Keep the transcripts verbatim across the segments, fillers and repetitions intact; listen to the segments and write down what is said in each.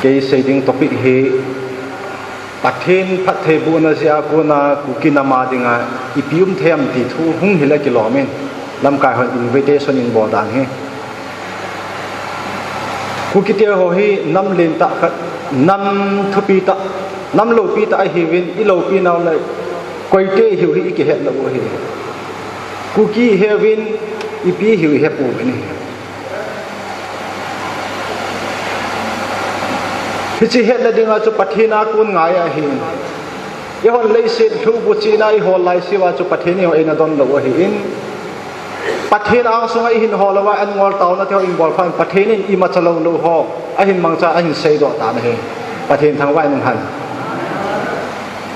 Kei sei ding topic hi Pathen phattheibohna jeh a kona Kuki nam a dinga ipi um thei ham ti thu hung hile kilom in, lamkai hon invitation in bol dan hi. Kukite ho hi nam lentah khat, nam thupi tah, nam loupi tah ahiuvin, iloupi nau le koite ihiu hi ikihet lou u ahi. Kuki ihiuvin, ipi ihiu ihepouvin ahi. Hiche hetna dinga chu Pathen a kon ngai ahin. Eihon leiset lhubu chihna ihol laiseuva chu Pathen in eina donlou ahin. Pathen angsunga ihin hol uva, an ngol taona teho inbol phat in Pathen in imacha lou lou ho ahin mangcha, ahin seidoh tan ahi. Pathen thangvah in umhen.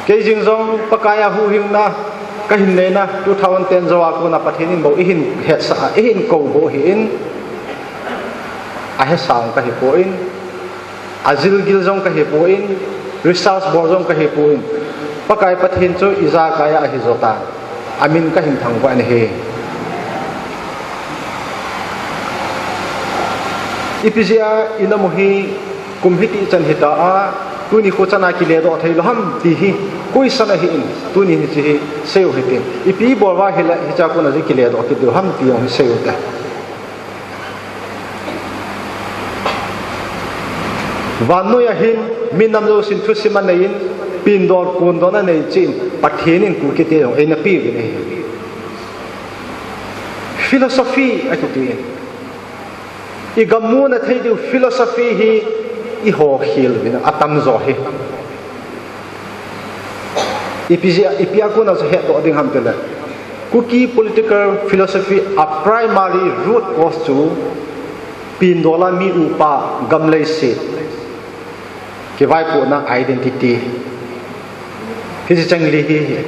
Kei jeng jong Pakai a huhhingna kahin neina two thousand ten jou a kona Pathen in bou eihin hetsah a, eihin kou bou ahin, ahesa jong kahipoi, ajilgil jong kahipoi, research bol jong kahipoi. Pakai Pathen chu ijakai a ahi jo tan, amin kahin thangvah in ahi. Ipi jeh a inam u hi kum hiti chan hita a, tuni kho chan a kiledoh theilou ham ti hi question ahin, tuni hiche hi seiu hitin. Ipi bol uva ahile hichea kona jong kiledoh kit diu ham ti jong hi seiu te. Vannoi a hin minam jousen thusim anei in, pindol kondon anei cheh in, Pathen in Kukite jong eina peuvin ahi. Philosophy akiti in, igam muna thei diu philosophy hi iho khel uvin atamjo hi. Ipi jeh, ipi a kona chu hetdoh ding ham tile, Kuki political philosophy a primary root cause chu pindola mi upa, gam leiset, kivaipohna, identity, hiche cheng li hi ahi.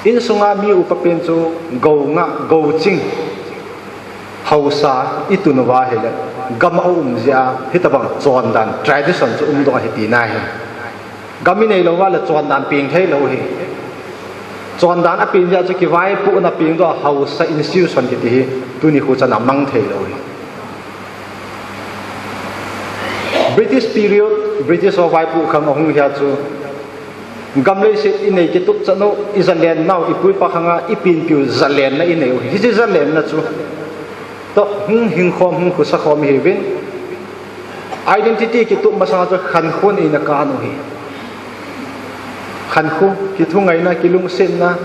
Insunga mi upa pen chu gou ngah, gou ching, haosa itun uva ahile, gam a um jeh a hitobang chondan, tradition chu umdoh ahi tina ahi. Gam inei lou uva le chondan peng theilou ahi. Chondan apeng jeh a chu kivaipohna pengdoh a haosa institution kiti hi tuni kho chan a mang theilou ahi. British period, British ho vaipoh khang ahung hia chu, gam leiset inei kitup chan u, ijalen nau, ipu ipa khanga ipenpiu jalenna inei u ahi. Hiche jalenna chu toh hung hingkhom, hung khosakhom ihiuvin, identity kitup masanga chu khankho in eina kan u ahi. Khankho, kithungaina, kilungsetna,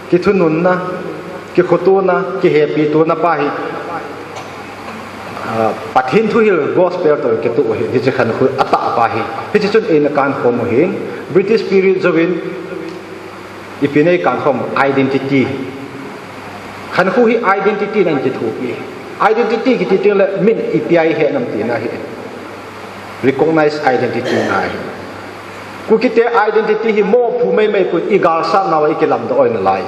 kithununna, kikhotona, kihepitona pa hi, ah, Pathen thuhil gospel toh kitup u ahi, hiche khankho atah pa hi. Hiche chun eina kankhom u ahin, British period jouvin ipi nei kankhom, identity. Khankho hi identity in ahin kithopi. Identity kiti tengle min ipi a ihet nam tina ahi. Recognize identity ngai. Kukite identity hi mopoh maimai pon, igalsatnauva ikilamdoh u ahi nalai.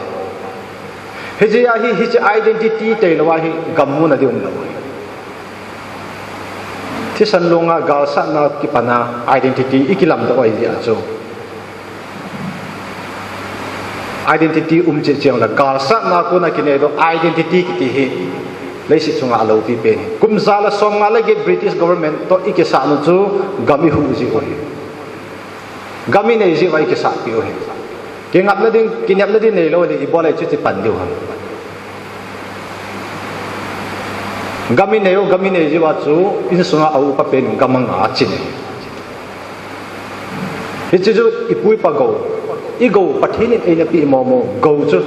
Hijeh a hi, hiche identity tailou a hi gam muna ding umlou ahi. Thisan longa galsatna kipana identity ikilamdoh u ahi jeh a chu, identity um cheh cheh le galsatna kona kineidoh identity kiti hi leiset chunga aloupi pen ahi. Kum ja le somnga le get British government toh ikisahnu chu gam ihuh jeh u ahi. Gam inei jeh uva ikisahpeh u ahi. Kingapna ding, kinepna ding neilou le ibola ichuti pan diu ham? Gam inei u, gam inei jeh uva chu insunga a upa pen gam anga achin ahi. Hiche chu ipu ipa gou, igou, Pathen in eina peh momo gou chu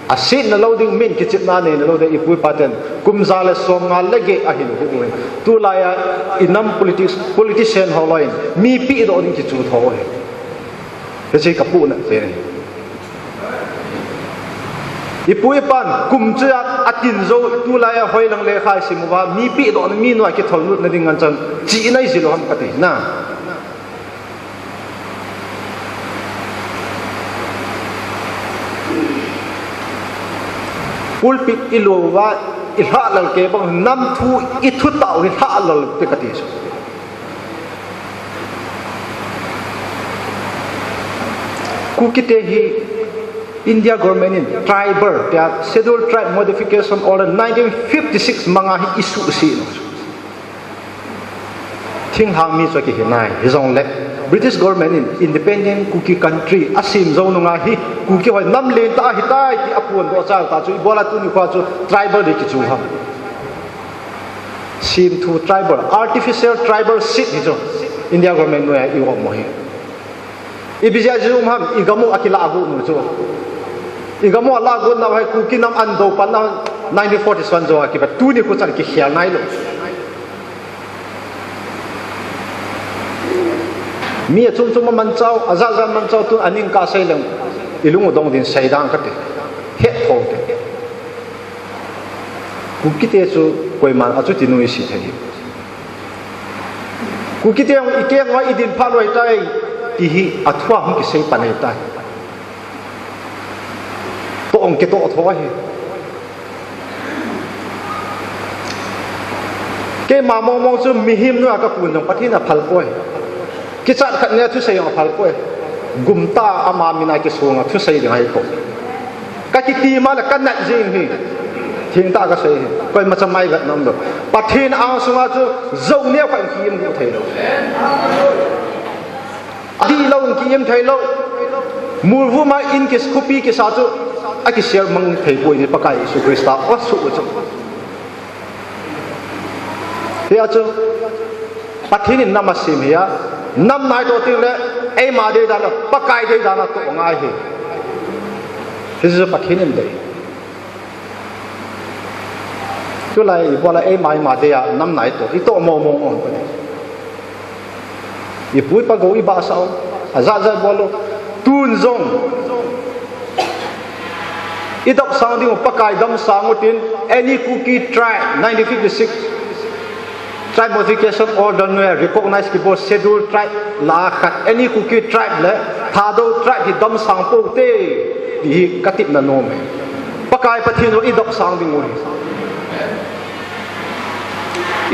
asetna lou ding, min kichepna neina lou ding, ipu ipa ten kum ja le somnga le get ahin huh u ahi. Tulai a inam politics, politician ho loi in mi pehdoh ding kichu tho u ahi. Hiche kapohnat pen ahi. Ipu ipan kum chu a, atin jou, tulai a hoilang lekha isim uva, mi pehdohna, mi noi a kithollutna ding ngan chan, chihna ijil u ham kati na. Pulpit ilouva, ilhahlal kei bang, nam thu ithutah u hi lhahlal te kati chu. Kukite hi India government in tribal, tia Scheduled Tribe Modification Order nineteen fifty-six manga hi isuhset u. Thinglhang mi chu akihi nai, hijongle British government in independent Kuki country asem jou nunga hi Kuki ho hi nam lentah ahitai ti aphondoh chai tah chu, ibola tuni khoa chu tribal dei kichu ham. Semthu tribal, artificial tribal seat hi chu India government noiya i-um u hi. Ipi jeh a i-um ham, igam u akilah got u chu. Igam u alah got nau hi Kuki nam an dou pan nau nineteen forty-seven jou a kipat tuni khu chan kikhel nailou. Mi achom chom amanchah u, ajat jat amanchah u, tun aning kasei leng, ilung u dong din seidan kate. Hetthou te. Kukite chu koiman achuti nuisat thei. Kukite ikeng uva idin phat lou tai, ti hi athua hung kisei pan ahitai. Toh ong kitoh tho ahi. Keima mong mong chu mihem noiya kakun jong Pathen in aphal poi. Kichat khat nia thusei jong aphal poi. Gumtah a ama mina kisonga thusei ding ahi poi. Kakiti ma le kanat jing hi. Thengtah a kasei hi. Koima cha mai vet nom lou. Pathen angsunga chu jou neo khat in ki-im thei lou. Adihlou in ki-im thei lou. Molvuma in kis khopi kisa chu akisel mang thei poi ni Pakai Jesu Christa asuh u chu. Hia chu Pathen in nam asem hia, nam natoh teng le eima deidan a, Pakai deidan a toh ngai hi. Hichu Pathen in dei. Tulai ibola eima eima dei a nam natoh, itoh mong mong u ahi. Ipu ipa gou ibahsah u, ajat jat bol u. Tun jong idopsang ding u Pakai damsang u tin, any Kuki tribe, nineteen fifty-six Tribe Modification Order noiya recognize kibol Schedule Tribe lah a khat, any Kuki tribe le Thadou tribe hi damsang pou te, ti hi katepna nom e. Pakai Pathen jong idopsang ding u hi.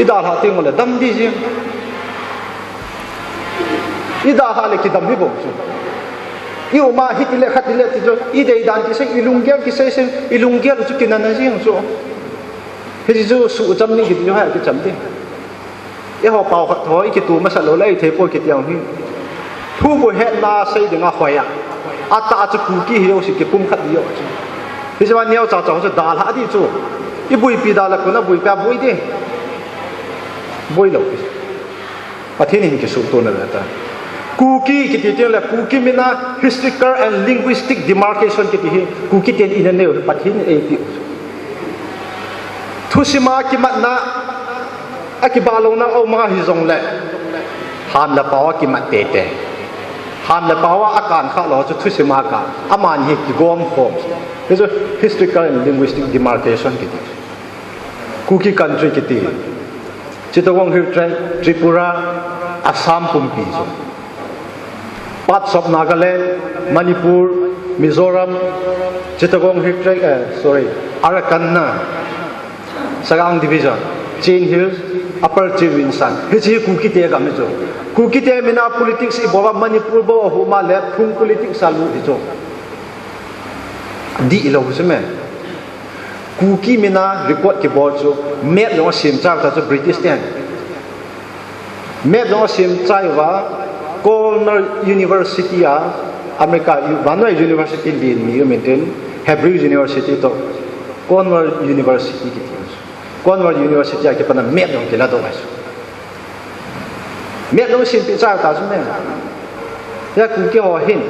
Idalhah teng u le dam ding jing. Idalhah le kidam hi bou chu. I-um a hiti le khati le ti chu, ideidan kisei, ilunggel kisei sei, ilunggel u chu kinana jing chu. Hichu suhcham ding kiti chu hia kicham ding. Eiho pao khat ho ikitoh masa lou le ithei poi kiti jong hi. Thu bou hetna sei dinga hoi a. Atah chu Kuki hi jouse kipumkhat ding u chu. Hiche a neocha cha ho chu dalhah ding chu. Iboipi dalhah kona boipi a boi ding. Boilou. Pathen in kisuhtona ve ta. Kuki kiti teng le Kuki mina historical and linguistic demarcation kiti hi Kuki ten ina neiu hi Pathen in eipeh u. Thusima kimatna, akibah louna aum a hijongle, ham le pao a kimat teitei. Ham le pao a akan kha lou chu thusima kan, amani hi kigom khom. Hichu historical and linguistic demarcation kiti. Kuki country kiti. Chittagong Hill Tracts, Tripura, Assam pumpi chu. Parts of Nagaland, Manipur, Mizoram, Chittagong Hill Tracts, eh, sorry, Arakan na, Sagaing Division, Chin Hills, Upper Chindwin Shan. Hiche hi Kukite gam hi chu. Kukite mina politics ibol a Manipur bou a hum a le phung politics a lut hi chu. Dihlou chu me. Kuki mina record kibol chu map jong asem chai ta chu British ten. Map jong asem chai uva Cornell University a America u, vannoi university len ni um intin Hebrew University toh Cornell University kiti. Cornell University a kipat a map jong kiladoh ahi chu. Map jong sempeh chai ta chu me. Hia Kuki ho hin,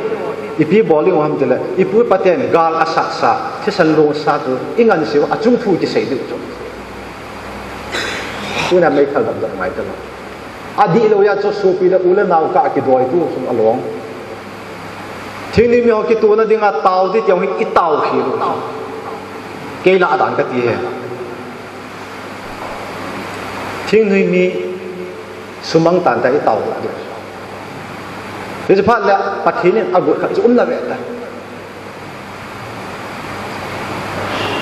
ipi bol ding u ham tile, ipu ipa ten gal asatsa, thisan long asat u, ingansei u, achung thu kisei diu chu. Tuna meithal dam dam ngai talou. Adihlou a chu sopi le u le nao kah kidoi tu sung along. Thingnoi mi ho kitona dinga tao ding ti jong hi itao khel u. Kei lah dan kati e. Thingnoi mi sumang tan ta itao lah ding. Hiche phat le Pathen in agot khat chu umna ve ta.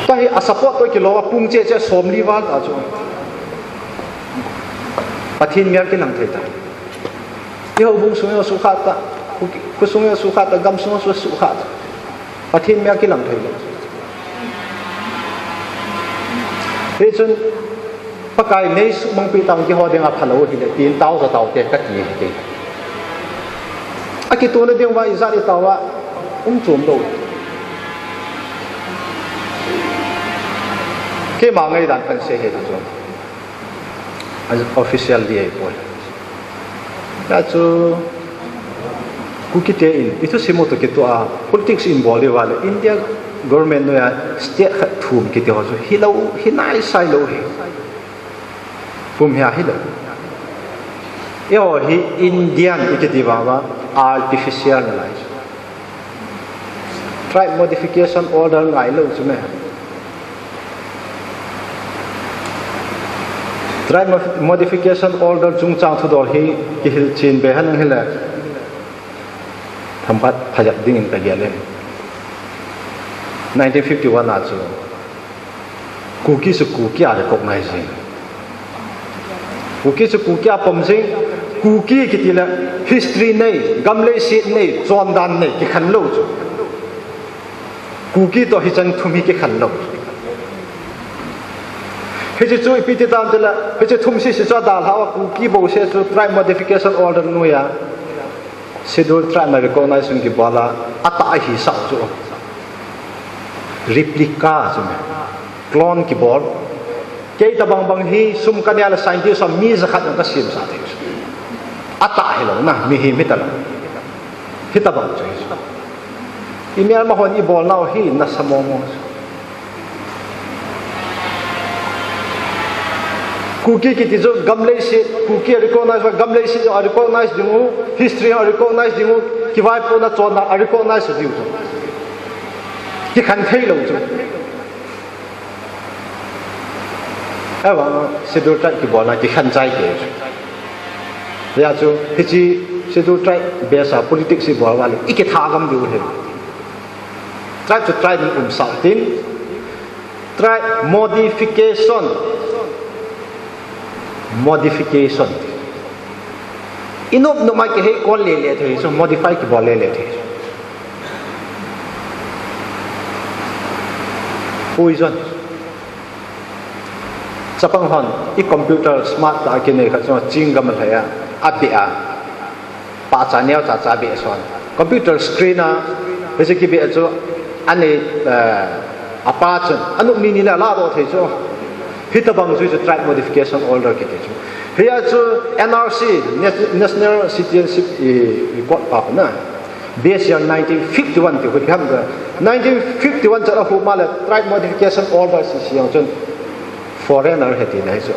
Tua hi a support toh kilou a pung cheh cheh somli val ta chu. Pathen mial kilang thei ta. I houbung sung jong sukha ta, khu, khu sung jong sukha ta, gam sung jong sukha ta. Pathen mial kilang thei lou. Hichun Pakai nei sumang pi tang kiho ding a phalou hile, tin tao za tao te ka ti hi te. A kituna ding va i za i tao a, um chom lo. Keima ngaidan kan se he tu. As official di ai poi. Ya chu, Kuki te in, i thusim u to kitu a, politics in bol di vale, India government noiya state khat thum kiti ho chu, hi lo, hi nai sai lo hi. Pum hia hi lo. Eiho hi Indian i kiti va va, artificial na lai. Tribe modification order ngai lo chu me. Tribe mo-, modification order chungchang thudol hi kihil chin be han hile. Thampat phajat ding in ka gel em. Nineteen fifty-one a chu. Kuki chu Kuki a recognize jing. Kuki chu Kuki a pom jing. Kuki kiti le history nei, gam leiset nei, chondan nei, kikhen lo chu. Kuki to hichan thum hi kikhen lo. Hiche chu ipi ti tam tile, hiche thum sese chu adalhau a Kuki bouseh chu tribe modification order noiya. Schedule tribe na recognize sung kibol a, atah ahi sah chu. Replica chu me. Clone kibol. Kei tabang bang hi sum ka nei le scientist a mi jakhat jong ka semsah thei. Atah hilou na, mihem hita lou. Hitabang chu hi. I Myanmar hon i bol nau hi nasa mong mong. Kuki kiti chu gam leiset, Kuki a recognize va gam leiset jong a recognize ding u, history a recognize ding u, kivaipohna chonna a recognize ding u chu. Kikhen thei lou chu. Ahivang Schedule Tribe kibolna kikhen chai kei chu. Hijeh chun hiche Schedule Tribe base a politics i bol uva le, i kitha gam diu ahi. Tribe chu tribe in umsah tin, tribe modification, modification. I nop nop a kihei kon le le thei chu, modify kibol le le thei chu. Poison. Chapang hon, i computer smart tah a kinei khat chu, chingam a lhai a, abeh a, pahcha neocha cha beh son. Computer screen a, hiche kibeh chu, anei, eh, apa chun, anop ni ni le ladoh thei chu. Hitabang chu, chu tribe modification order kiti chu. Hia chu N R C, Nat-, National Citizenship i, i kot pa na. Base year nineteen fifty-one ti hu ham da. Nineteen fifty-one chan a hu ma le tribe modification order sese jong chun foreigner he ti na hi chu.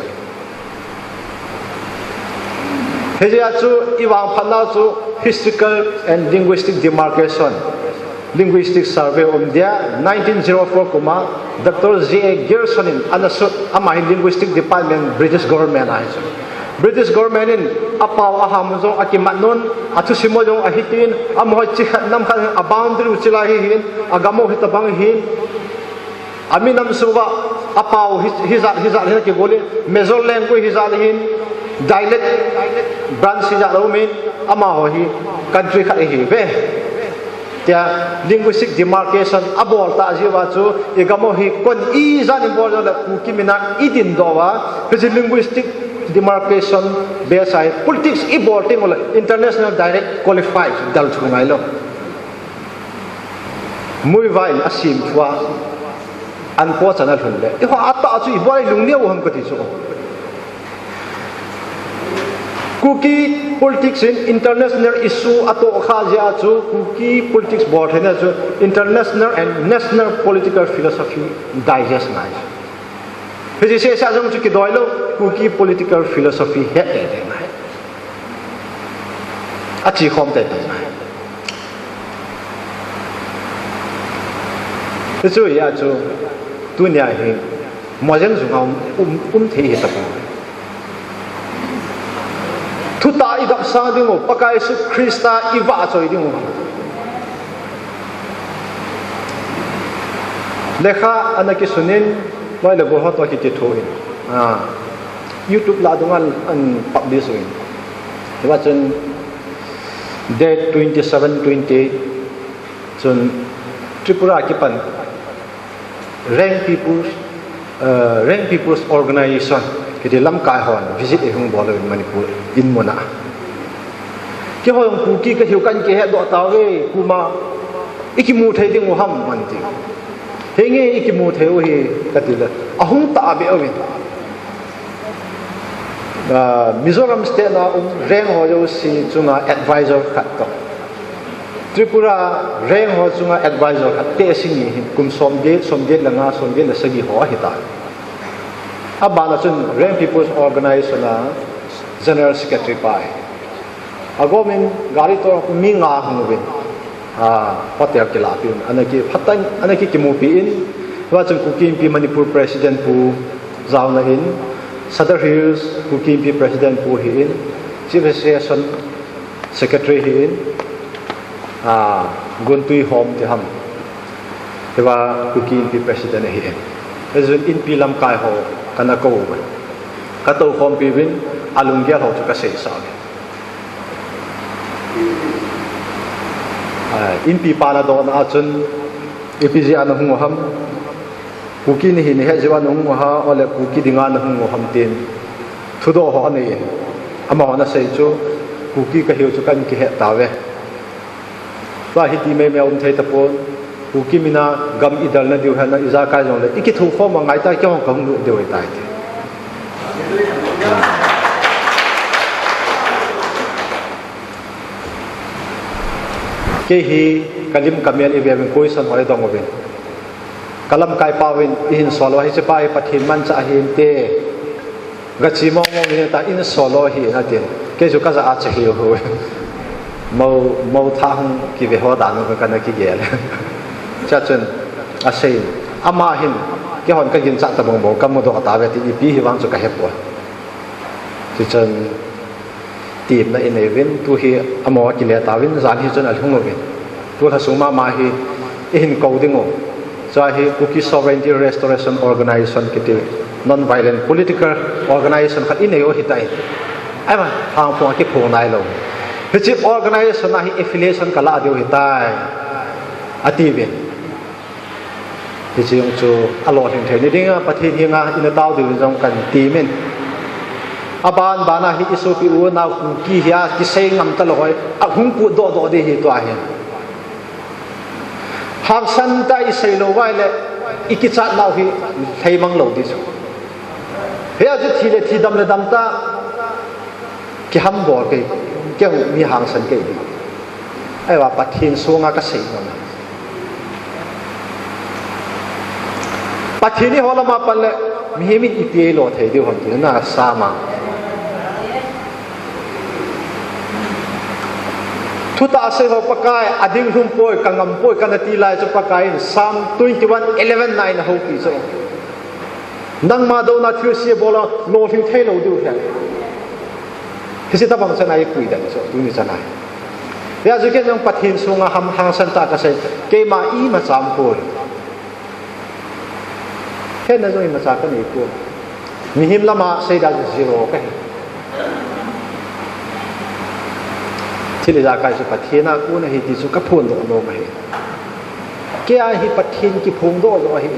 Hijeh a chu i vangphat nau chu historical and linguistic demarcation, linguistic survey um dia nineteen zero four kum a Doctor J A Grierson in ana sut, ama hi linguistic department British government a hi chu. British government in apao aham jong akimat un, athusim u jong ahi tin, amaho chi khat nam khat a boundary u chilai hi hin, agam u hitabang hin, ami nam sunga apao hi, hijat, hijat hin akigol in, major language hijat hin, dialect branch hijat lo min, amaho hi country khat ahi ve. Tia linguistic demarcation abol tah jeh uva chu, i gam u hi kon ijat in bol jongle Kuki min a i dindoh uva, hiche linguistic demarcation base a hi politics i bol teng ule international direct qualify chu del thu ngai lou. Muivah in asem thua, an po chan a lhun le. Eiho atah chu i bol a i lungneo u ham kati chu. Kuki politics in international issue atoh kha jeh a chu, Kuki politics bol theina chu international and national political philosophy digest ngai. Hiche seh seh jong chu kidoi lou, Kuki political philosophy het le le ngai. Achi khom te te ngai. Hichu hia chu, tunia hi, Mojang jung a um, um, um thei hi tapoi. Thutah i dapsang ding u, Pakai Jesu Christa i vahchoi ding u. Lekha ana kisun in, loi le gol ho toh kikitho in. Ah, YouTube lah a dong an, an publish u in. Hiva chun date twenty-seven, twenty-eight chun Tripura kipan Rank People's, uh, Rank People's Organization, Kiti lamkai hon visit eihung bol uvin Manipur in mun a. Keiho jong Kuki kahiu kahin kihet doh tauve, koima ikimu thei diu ham ati. Henge ikimu thei u hi kati le, ahung tahbeh uvin. Ah, Mizoram state na um Reng ho jouse chunga advisor khat toh, Tripura Reng ho chunga advisor khat, Tehsi ni hin kum somget, somget le nga, somget le sagi ho ahitai. Abana chun Reng People's Organization a General Secretary pa ahi. Agomin gari toh mi nga hung uvin, ah, hotel kilapi un, ana kiphatah in, ana kikimupi in, tua chun Kuki Inpi Manipur President Pu jaona in, Sadar Hills Kuki Inpi President Pu hi in, Chief Association Secretary hi in, ah, Guntui Home ti ham, tua Kuki Inpi President hi in. Hijeh chun Inpi lamkai ho kana kou uve. Katou khompi uvin, alunggel ho chu kaseisah uve. Ah, Inpi pa nadohna a chun, ipi jeh a nahung u ham, Kuki nahi nahet jeh uva nahung u ham, ole Kuki dinga nahung u ham tin thudoh ho anei in. Amaho ana sei chu, Kuki kahiu chu kahin kihet tauve. Tua hiti meimei a um thei tapon, Kuki mina gam idalna diu hena ijakai jongle, ikithukhom a ngai ta, keihon kahung lut diu ahitai ti. Kei hi kalim kamel ive uvin, question ho idong uvin. Kalamkai pa uvin eihin sol uva, hiche pa hi Pathen manchah ahinte, gache mong mong hita, eihin sol u ahi nati. Kei chu kajah a che hiu hiu. Mou, mou tha hung kive ho dan u kana kigel. Chuchun asei, ama hin, keihon kaginchat tabang bou kamudoh tauve ti, ipi hivang chu kahepoi. Chuchun temna inei uvin, tu hi amaho akile tauvin, jan hi chun alhung uvin. Tu lha sung mama hi eihin kou diu. Chua hi Kuki Sovereignty Restoration Organization kiti non-violent political organization khat inei u ahitai. Ahivang, Thangphung a kiphong nailou. Hiche organization a hi affiliation kalah diu ahitai, atiuvin. Hiche jong chu alolhing thei ni dinga Pathen henga ina tao diuvin jong kahin temin. Aban bana hi isopi unau Kuki hi akisei ngam talou hoi, ahung kutdoh doh ding ahi tua hi. Hangsan tah a isei lou uva ahile, ikichat nau hi lheimang lou ding chu. Hijeh a chu thi le thi, dam le dam tah, kihambol kei, keiho mi hangsan kei ding. Ahivang Pathen sunga kasei nom. Pathen eiho lama pan le, mihem in ipi eilo thei diu ham ti nasam a. Thutah sei ho Pakai, ading lhum poi, kangam poi, kana ti lai chu Pakai in Psalm twenty-one eleven na eina houpi chu. Nangma douna thilse bol a lolhing thei lou diu ahi. Hiche tabang chan a ipuidan chu, tuni chan a. Hijeh a chu ken jong Pathen sunga ham hangsan tah a kasei, keima imacha aumpoi. Hetna jong imacha kanei poi. Mihem lama seida chu zero kahi. Thil ijakai chu Pathen a kon ahi ti chu kaphondoh nom ahi. Kei a hi Pathen kiphongdoh joh ahi.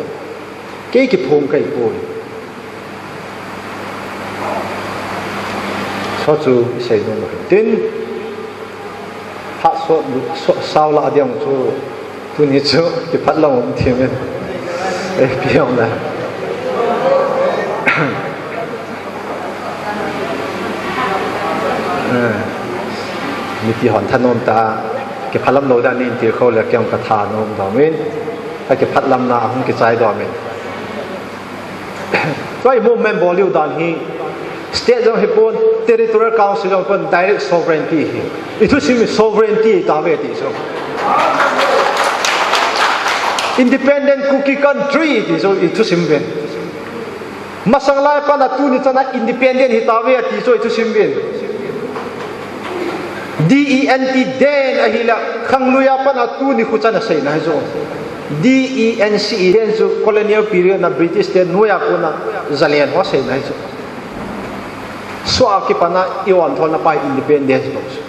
Kei kiphong kahipoi. Chu chu isei nom ahi. Tin, hahsat, sao lah ding chu, tuni chu kiphatlam um thei in. Ipi jong le. Eh, mipi hon thanom tah a, kiphatlam lou dan in tilkhou le kei jong kathanom doh in, kakiphatlamna ahung kichai doh in. Tua i movement bol diu dan hi, state jong hipon, territorial council jong hipon, direct sovereignty ahi. Ithusim hi sovereignty tauve ti chu. Independent Kuki country ti chu ithusim uvin. Masang lai a pat a tuni chan a independent hitauve ati chu ithusim uvin. D E N T, den ahile, khanglui a pat a tuni khu chan a seina hi chu. D E N C E, den chu colonial period na British te noiya kona jalen ho seina hi chu. Sua kipat a i-ontholna pa independence bou chu.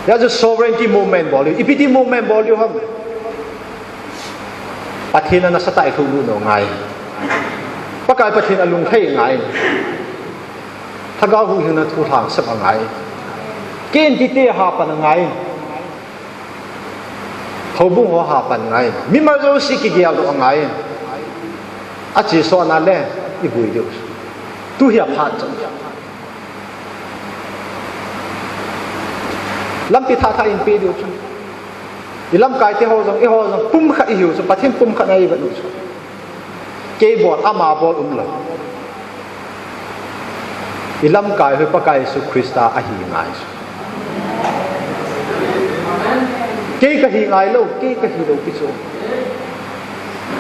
Hijeh a chu sovereignty movement bol diu. Ipi ti movement bol diu ham? Pathen a nasatah a ilhuhlut u ngai. Pakai Pathen alung lhai ngai. Lhagao huhhingna thu lhangsap angai. Ken kiti hapan angai. Houbung ho hapan ngai. Mimal jouse kigeldoh angai. Ache sona le, ibui diu. Tu hi aphat chu. Lampi thah thah in pe diu chu. I lamkai te ho jong, i ho jong, pumkhat ihiu chu, Pathen pumkhat na ivet u chu. Kei bol, ama bol umlou. I lamkai hi Pakai Jesu Christa ahi ngai chu. Kei kahi ngailou, kei kahilou pi chu.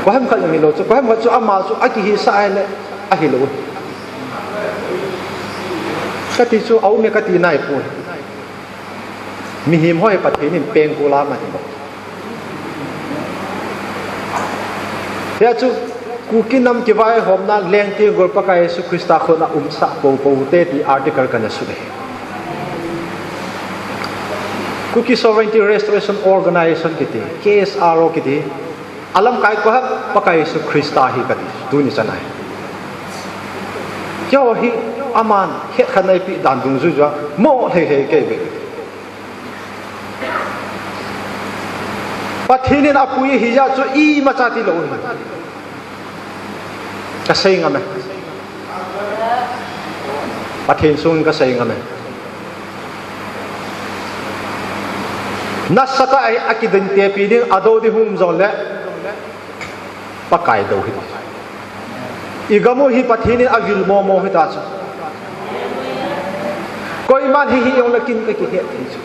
Koiham khat jong hilou chu, koiham khat chu ama chu akihisah ahile ahilou. Kati chu, aume kati naipoi. Mihem ho hi Pathen in pengkul a man ahi. Hia chu, Kuki nam kivaihomna lengte gol Pakai Jesu Christa khut a umsah poupou te ti article kana sut ahi. Kuki Sovereignty Restoration Organization kiti, K S R O kiti, alamkai koiham, Pakai Jesu Christa hi kati, tuni chan ahi. Keiho hi aman hetkhenna eipeh dan dungjuiya mo lhei lhei kei ve. Pathen in apui ahijeh chu imacha tilou hi. Kasei ngam e. Pathen sung kasei ngam e. Nasatah a akidin tepi ding, adou ding hung um jongle Pakai dou hita. I gam u hi Pathen in avil momo hita chu. Koiman hihi jongle kin kakihet thei chu.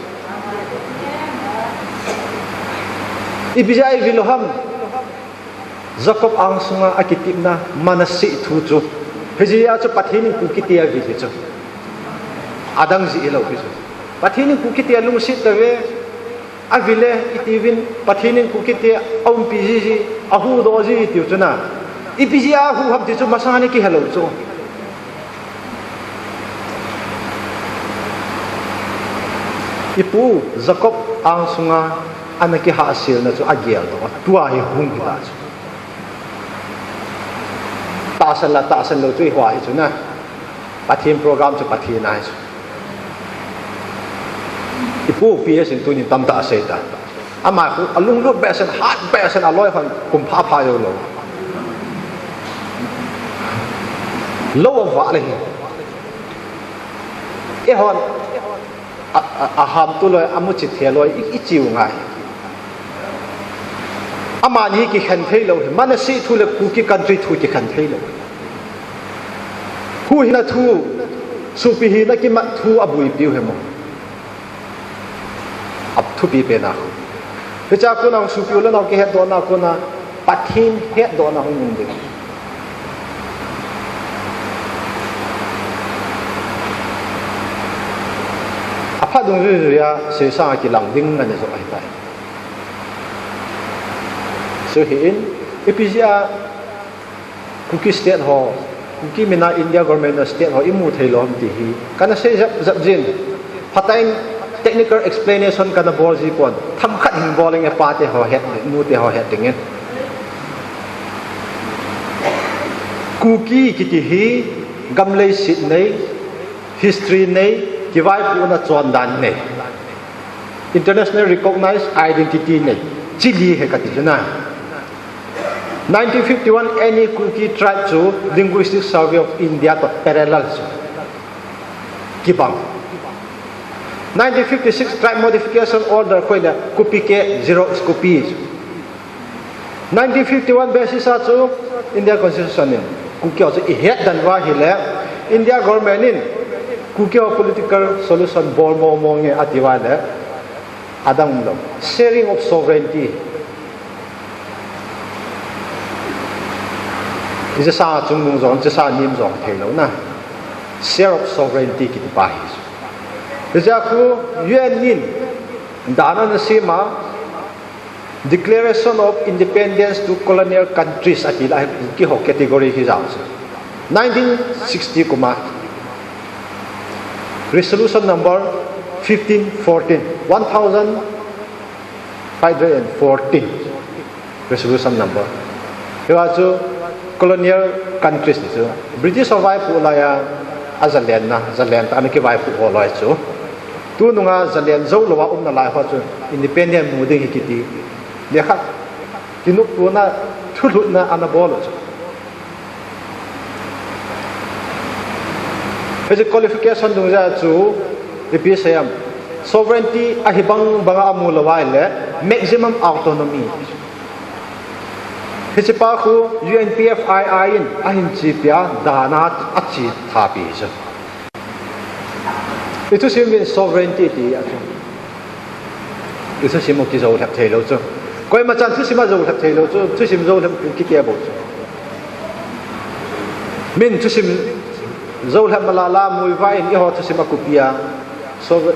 Ipi jeh a ivil u ham? Jacob angsunga akitepna Manasseh thu chu. Hijeh a chu Pathen in Kukite avil hi chu. Adang jeh hilou hi chu. Pathen in Kukite alungset tave. Avil e itiuvin, Pathen in Kukite aumpi jiji, ahuhdoh ji tiu chu na. Ipi jeh a ahuh ham ti chu masang a kihelou chu. Ipu Jacob angsunga ana kihahselna chu ageldoh a, tua hi hung hita chu. Tahsan la tahsan lou chu ihoa hi chu na. Pathen program chu Pathen a hi chu. Ipu P S in tunin tamtah asei ta. Ama khu alunglut behseh in, hat behseh in, aloi hon kum pha pha joulou. Lou avah le hi. Eihon a, a, ahamtu loi, amuchi thei loi, i, ichiu ngai. Amani kikhen theilou hi, Manasseh thu le Kuki country thu kikhen theilou. Huhhingna thu, sopi hina kimat thu abuipiu hi mo. Athupi pen a. Hichea kona sopi u le nao kihetdohna kona Pathen hetdohna hung um ding. Aphat dungjuiya seisang a kilang ding ana jong ahitai. Chuhin, ipi jeh a Kuki state ho, Kuki mina India government na state ho imu theilou ham ti hi kana sei jep jep jin. Phatah in technical explanation kana bol ji pon. Themkhat hin bol inge, pate ho het, nute ho het dingin. Kuki kiti hi gam leiset nei, history nei, kivaipohna chondan nei, international recognized identity nei. Chili hi kati chu na. Nineteen fifty-one, any Kuki tribe chu Linguistic Survey of India toh parallel chu kibang. Nineteen fifty-six Tribe Modification Order khu le copy ke, xerox copy chu. Nineteen fifty-one basis a chu India Constitution in Kuki ho chu ihet dan uva ahile, India government in Kuki ho political solution bol momo nge ati uva le, adang umlou. Sharing of sovereignty. Hiche sanga chungnung jong, hiche sanga nem jong theilou na. Share of sovereignty kiti pa hi. Hiche a khu U N in dan ana sem a, Declaration of Independence to Colonial Countries ati la hi, Kuki ho category hi jao chu. Nineteen sixty kum a. Resolution number fifteen fourteen, one thousand five hundred and fourteen. Resolution number. Hiva chu Colonial countries ni chu British ho vaipoh laiya, a zalenna, zalen tah a ana kivaipoh ho loi chu, tununga zalen jou louva umna lai ho chu independent mu ding hi kiti, lekha kinoptona, thulhutna ana bol u chu. Hiche qualification dungjuiya chu ipi seiyem, sovereignty ahi bang banga amu lou ahile, maximum autonomy. Hiche pa khu U N P F I I in ahin chepia, dana ache thapi chu. I thusim uvin sovereignty ti a chu. I thusim u kijou lhep thei lou chu. Koima chan thusim ajou lhep thei lou chu, thusim jou lhep kiti abou chu. Min thusim jou lhep malala, muivah in eiho thusim akopia. So,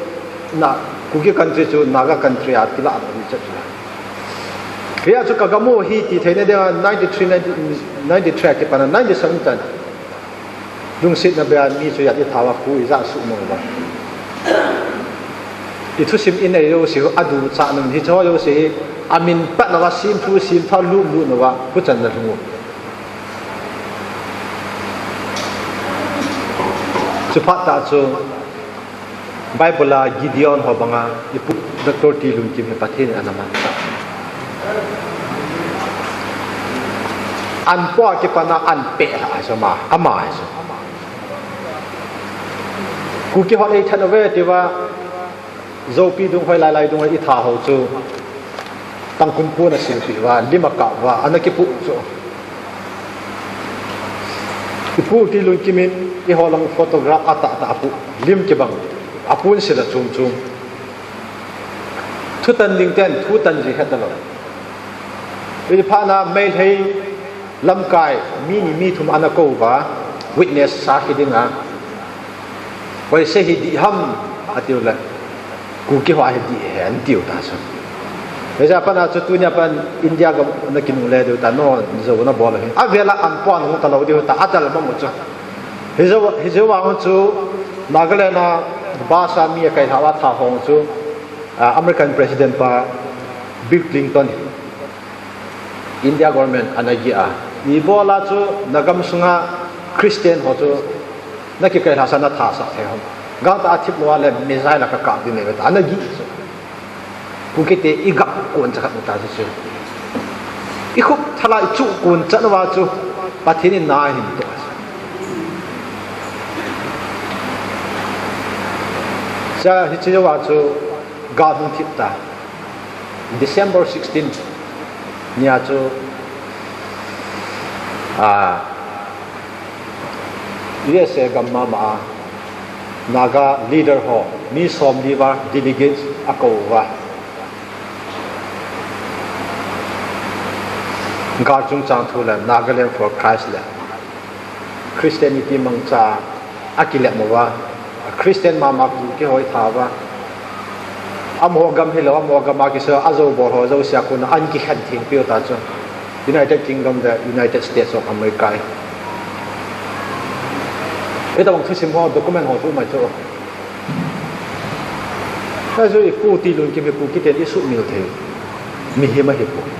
na, Kuki country chu Naga country a kilah ahi chu. Hia chu ka gam u hi ti theina dinga ninety-three, ninety, ninety-three a kipana ninety-seven chan. Lungsetna beiya mi chu ijat itha uva, khu ijat suhmang uva. I thusim inei jouse, aduchat nung hiche ho jouse hi, amin pat uva, simthu, simtha, lut, lut uva, huchan nalhung u. Chuphat tah chu, Bible a Gideon ho banga, ipu Doctor T. Lunkim hi Pathen in ana manchah. Anpoh a kipana anpeh lhah ahi chu ama, ama ahi chu. Kuki hon eithat uve tiuva, Zopi dung hoi, lailai dung hoi itha ho chu, Tangkhul pon asilpeh uva, lim akap uva, ana kipoh chu. Ipu T. Lunkim in eiho lang photograph atahtah apoh, lim kibang, apon sil achom chom. Thutan ding ten thutan ji het talou. Hiphat na Meitei lamkai mi ni mi thum ana kou uva, witness sakhi dinga. Hoise hi dih ham, atiu le, Kuki ho hi dih ahi, atiu ta chu. Hijeh a pat na chu tunia pat India gam na kinungle diu ta, nangho jou nabol u hi, avel a anpoh a nahung talou diu ta, adalha mu chu. Hijeh, hijeh vang chu Nagaland a bus a mi akailhah uva tha ho chu, ah, American President pa Bill Clinton hi India government ana gih a, ibola chu nagam sunga Christian ho chu nakikailhah sah, nathasah thei ham? Gangtah a thip lou a le missile a kakap ding ahi ve tia ana gih chu. Kuki te igap kon cha khat ta chu. Ikhup thala ichuh kon chan uva chu Pathen in na ahin toh. Cha hiche uva chu gal hung thip ta. December sixteen nia chu, ah, U S A gam mama a Naga leader ho mi somli uva delegates akou uva, gal chungchang thu le Nagaland for Christ le Christianity mangcha a akilep uva, Christian mama Kuki ho itha uva. Amaho gam hilou, amaho gam a kisu a jou bol ho jouse a kona ana kikhen theng piu ta chu United Kingdom le United States of America hi. Hitabang thusim ho, document ho chu umai chu. Hichu ipu T. Lunkim hi Kuki ten isuhmil thei mihem ahipoi.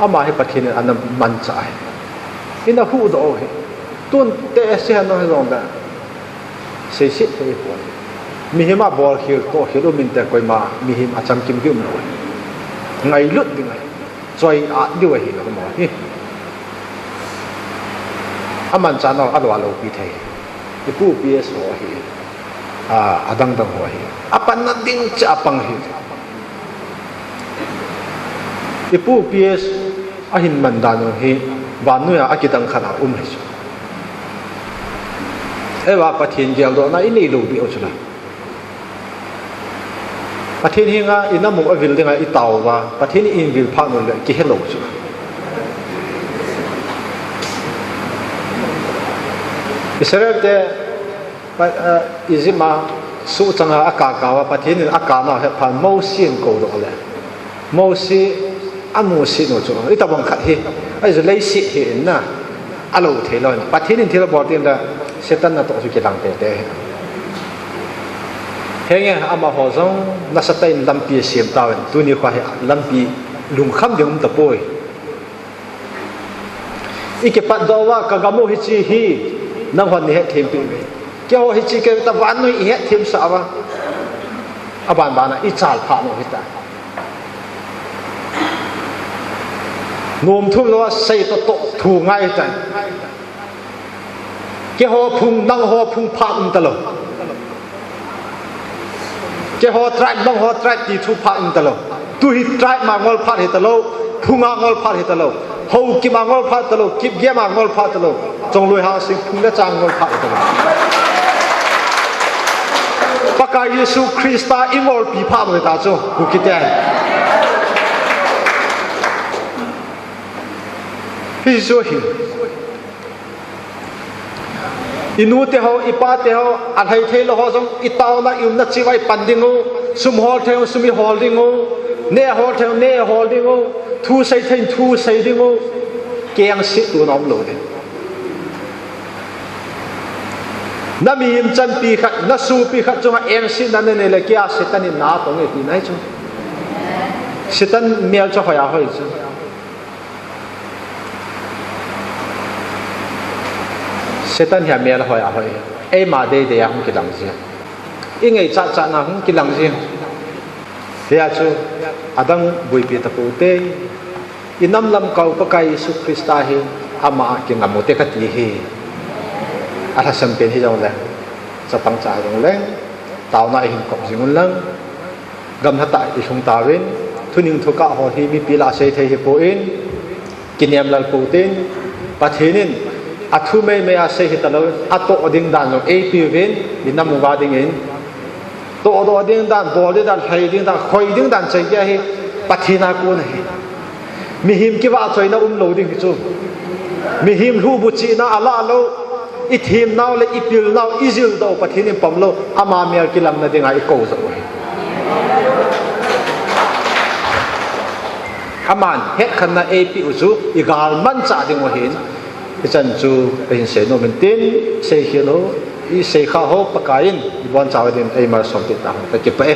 Ama hi Pathen in ana manchah ahi. Ina huhdoh u hi. Tun te se han no hi jong le seiset thei poi. Mihem a bolkhel tohkhel um inte, koima mihem a chamkim kium lou. Ngailut ding ahi. Choi-at diu ahi lou mo hi. Amanchah nau alou, aloupi thei. Ipu P S ho ahi. A, adang dang ho ahi. Apanna ding cha apang hi. Ipu P S ahin man dan u hi, vannoi a akidang khat a um ahi chu. Eiva Pathen geldohna inei lou beh u chu la. Pathen henga inam u avil dinga itao uva, Pathen in vil phat u le kihe lou chu. Israel te Pa-, ah, Egypt a suhchang a akap kap uva, Pathen in akap nau hetphat Mosi in koudoh le. Mosi amusit u chu, itabang khat hi, ahi chu leiset hi in na, alou thei lou in. Pathen in thil abol teng le, Satan natoh chu kilang tete hi. Henge amaho jong nasatah in lampi asem tauvin, tuni kho hi lampi Lungkham ding um tapoi. I kipatdoh uva ka gam u hiche hi, nanghon nei hetthem peh uve. Keiho hiche kei ta vannoi i hetthem sah uva. Aban bana i chalphah u hita. Nomthum louva sei toh toh thu ngai hita. Keiho phung, nangho phung phat um talou. Keiho tribe, nangho tribe ti thu phat um talou. Tu hi tribe ma ngol phat hi talou. Phung a ngol phat hi talou. Haokip a ngol phat talou. Kipgen a ngol phat talou. Chongloi Hangsing phung le chang ngol phat hi talou. Pakai Jesu Christa i ngolpi phat u hita chu. Kukite. Hichu hi. I nu teho, i pa teho, alhai theilou ho jong, i taona, i umna cheh uva i pan ding u, sum hol thei u, sum i hol ding u, neh hol thei u, neh hol ding u, thu sei thei u, thu sei ding u, kengsetna umlou ding. Na mihem chanpi khat, na sopi khat chunga engsetna nanei le kia Satan in na tong e tina hi chu. Satan mel chu hoi a hoi chu. Satan hi amel hoi a hoi. Eima deidei a hung kilang jin. I ngaichat chatna hung kilang jin. Hijeh chun adang boipi tapou te. I nam lamkai u Pakai Jesu Christa hi ama a kingam u te kati hi. Alhasam pen hijongle, chapang cha hijongle, taona a i hin kop jing un lang. Gamlhatah a i lhung tauvin, thuning thukah ho hi mipi lah a sei thei hipon, kinem lel pou tin, Pathen in athu meimei a sei hitalou, atoh ding dan jong eipeuvin, i nam uva dingin, tohdoh ding dan, bol ding dan, lhai ding dan, khoi ding dan chai dia hi Pathen a kon ahi. Mihem kivahchoina umlou ding hi chu. Mihem lhubu chihna alah lou, i themnau le i pilnau, i jildoh Pathen in pomlou, ama mel kilamna dinga i kou joh u ahi. Aman hetkhenna eipeh u chu i galmanchah ding u ahin, hichan chu kahin seinom in tin, seikhel ho, i seikha ho Pakai in i boncha dingin eimalsom peh tahen, kakipah e.